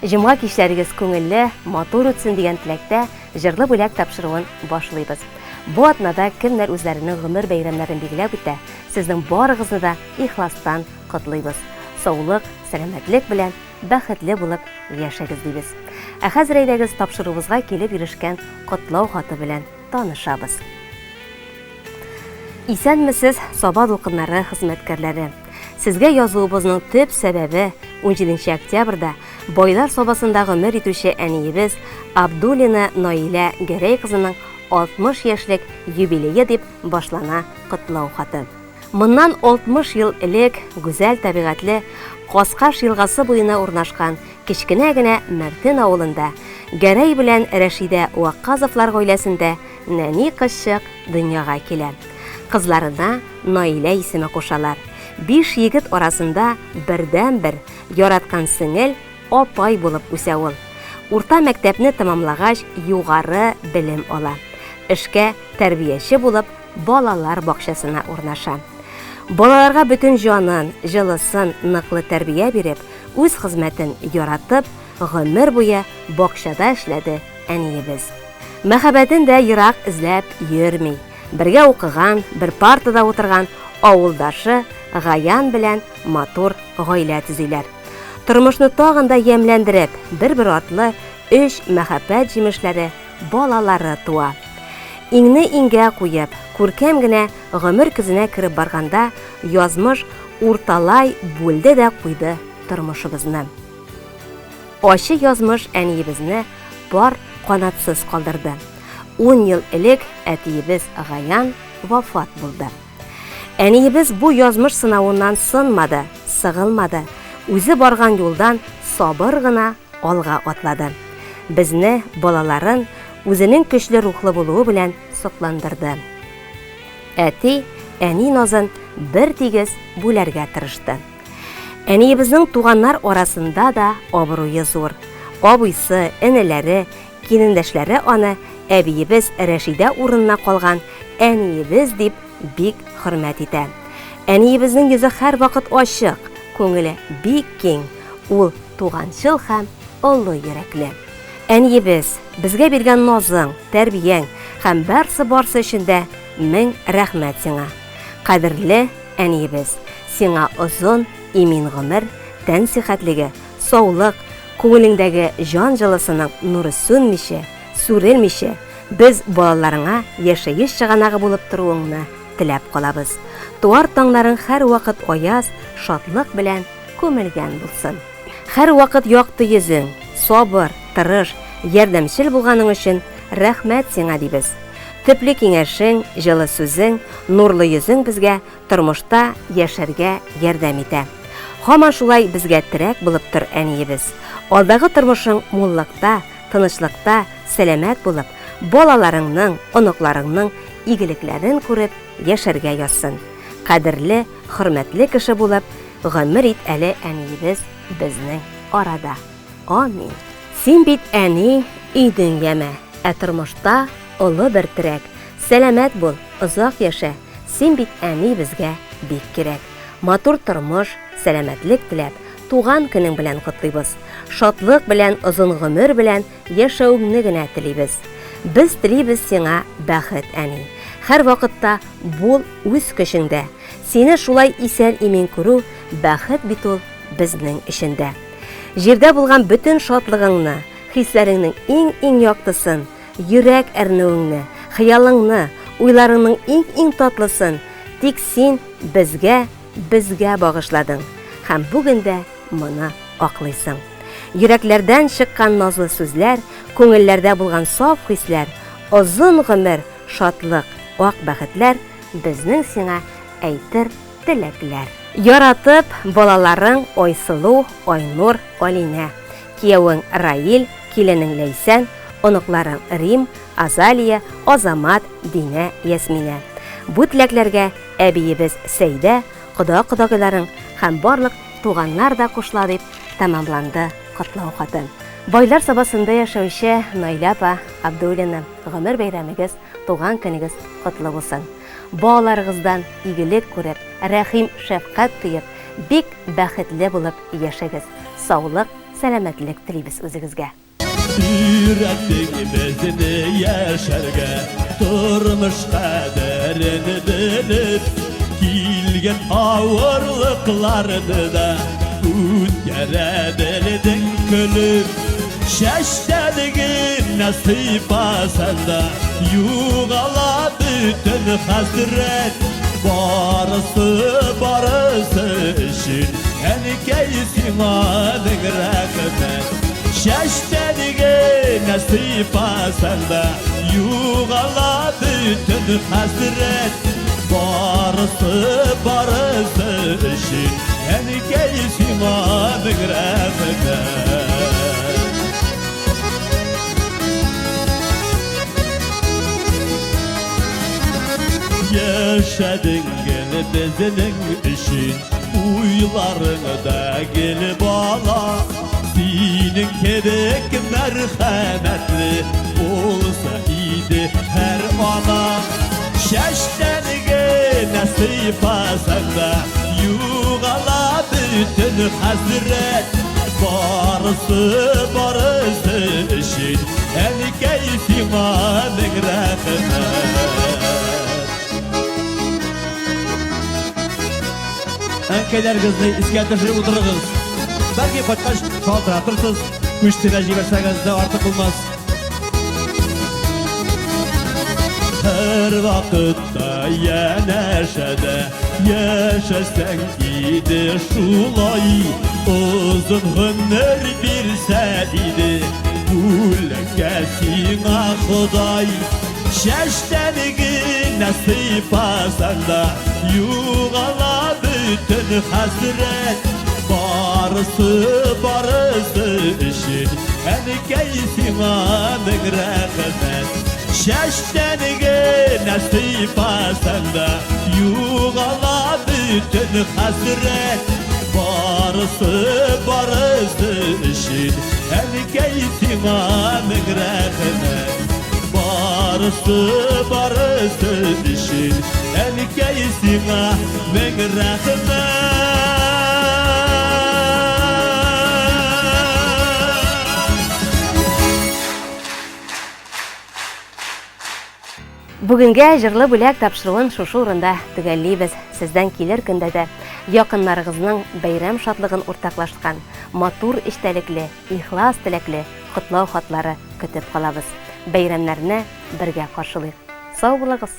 Җомга кичләрегез күңелле, матур үтсен дигән теләктә җырлы бүләк тапшыруын башлыйбыз. Бу атнада кемнәр үзләренең гомер бәйрәмнәрен билгеләп үтә, сезнең барыгызны да ихластан котлыйбыз. Саулык, сәламәтлек белән бәхетле булып яшәгез дибез. Ә хәзер әйдәгез тапшыруыбызга килеп ирешкән котлау хаты белән танышабыз. Исәнмесез, Саба дулкыннары хезмәткәрләре! Сезгә язуыбызның төп сәбәбе, 17 октябрьдә Байлар Сабасында гомер итүче әниебез Абдуллина Наилә Гәрәй кызының 60 яшьлек юбилее дип башлана котлау хаты. Моннан 60 ел элек гүзәл табигатьле Каскаш елгасы буена урнашкан кечкенә генә Мәртен авылында Гәрәй белән Рәшидә Вакказовлар гаиләсендә нәни кызчык дөньяга килә. Кызларына Наилә исеме кушалар. Биш егет арасында бердәнбер, яраткан сеңел, апай булып үсә ул. Урта мәктәпне тәмамлагач, югары белем ала. Эшкә тәрбияче булып балалар бакчасына урнаша. Балаларга бөтен җанын, җылысын, ныклы тәрбия биреп, үз хезмәтен яратып, гомер буе бакчада эшләде әниебез. Мәхәббәтен дә ерак эзләп йөрми. Бергә укыган, бер партада утырган авылдашы Гаян белән матур гаилә төзиләр. Тормышны тагын да ямьләндереп, бер-бер артлы өч мәхәббәт җимешләре, балалары туа. Иңне иңгә куеп, күркәм генә гомер көзенә кереп барганда, язмыш урталай бүлде дә куйды тормышыбызны. Ачы язмыш әниебезне пар канатсыз калдырды. Ун ел элек әтиебез Гаян вафат булды. Әниебез бу язмыш сынавыннан сынмады, сыгылмады, үзе барган юлдан сабыр гына алга атлады. Безне, балаларын, үзенең көчле рухлы булуы белән сокландырды. Әти, әни назын бертигез бүләргә тырышты. Әниебезнең туганнар арасында да абруе зур. Абыйсы, энеләре, килендәшләре аны әбиебез Рәшидә урынына калган әниебез дип бик хөрмәт итә. Әниебезнең йөзе һәрвакыт ачык, күңеле бик киң, ул туганчыл һәм олы йөрәкле. Әниебез, безгә биргән назың, тәрбияң һәм барсы-барсы өчен дә мең рәхмәт сиңа. Кадерле Әниебез, сиңа озын, имин гомер, тән сихәтлеге, саулык, күңелеңдәге җан җылысының нуры сүнмичә, сүрелмичә, без балаларыңа яшәеш чыганагы булып торуыңны теләп калабыз. Туар таңнарың һәрвакыт аяз, шатлык белән күмелгән булсын. Һәрвакыт якты йөзең, сабыр, тырыш, ярдәмчел булганың өчен рәхмәт сиңа, дибез. Төпле киңәшең, җылы сүзең, нурлы йөзең безгә тормышта яшәргә ярдәм итә. Һаман шулай безгә терәк булып тор, әниебез. Алдагы тормышың муллыкта, тынычлыкта, сәламәт булып, балаларыңның, оныкларыңның игелекләрен күреп яшәргә язсын. Кадерле, хөрмәтле кеше булып гомер ит әле, әниебез, безнең арада. Амин. Син бит, әни, өйнең яме, ә тормышта олы бер терәк. Сәламәт бул, озак яшә, син бит, әни, безгә бик кирәк. Матур тормыш, сәламәтлек теләп, туган көнең белән котлыйбыз. Шатлык белән, озын гомер белән яшәвеңне генә телибез. Без телибез сиңа бәхет, әни. Һәрвакытта бул үз көчеңдә. Сине шулай исән-имин күрү бәхет бит ул безнең өчен дә. Җирдә булган бөтен шатлыгыңны, хисләреңнең иң-иң яктысын, йөрәк әрнүеңне, хыялыңны, уйларыңның иң-иң татлысын тик син безгә, безгә багышладың һәм бүген дә моны аклыйсың. Йөрәкләрдән чыккан назлы сүзләр, күңелләрдә булган саф хисләр, озын гомер, шатлык, ак бәхетләр безнең сиңа әйтер теләкләр. Яратып, балаларың Айсылу, Айнур, Алинә, киявең Раил, киленең Ләйсән, оныкларың Рим, Азалия, Азамат, Динә, Ясминә. Бу теләкләргә әбиебез Сәйдә, кода-кодагыйларың һәм барлык туганнар да кушыла дип тәмамланды котлау хаты. Байлар Сабасында яшәүче Наилә апа Абдуллина, гомер бәйрәмегез, туган көнегез котлы булсын! Балаларыгыздан игелек күреп, рәхим-шәфкать тоеп, бик бәхетле булып яшәгез. Саулык, сәламәтлек телибез үзегезгә. Өйрәттең безне яшәргә, тормыш кадерен белеп, килгән авырлыкларны да үткәрә белдең көлеп. Чәчтән генә сыйпасаң да, югала бөтен хәсрәт. Барысы, барысы өчен, әнкәй, сиңа мең рәхмәт. Чәчтән генә сыйпасаң да, югала бөтен хәсрәт. Барысы, барысы өчен, әнкәй, сиңа мең рәхмәт. Яшәдең гел безнең өчен, уйларыңда гел бала. Синең кебек мәрхәмәтле булса иде һәр ана. Чәчтән генә сыйпасаң да, югала бөтен хәсрәт. Барысы, барысы өчен, әнкәй, сиңа мең рәхмәт. Әнкәйләрегезне искә төшереп утырыгыз. Бәлки кайткач шалтыратырсыз, күчтегә җибәрсәгез дә артык булмас. Һәр вакытта янәшәдә яшәсәң иде шулай, озын гомер бирсә иде бүләккә сиңа Ходай. Чәчтән генә сыйпасаң да, югала бөтен хәсрәт. Барысы, барысы өчен, әнкәй, сиңа мең рәхмәт. Чәчтән генә сыйпасаң да, югала бөтен хәсрәт. Барысы, барысы өчен, әнкәй, сиңа мең рәхмәт. Барысы, барысы өчен, әнкәй, сиңа мең рәхмәт. Бүгенгә җырлы бүләк тапшыруын шушы урында төгәллибез. Сездән килер көндә дә якыннарыгызның бәйрәм шатлыгын уртаклашкан матур эчтәлекле, ихлас теләкле котлау хатлары көтеп калабыз. Бәйрәмнәрне бергә каршылыйк. Сау булыгыз!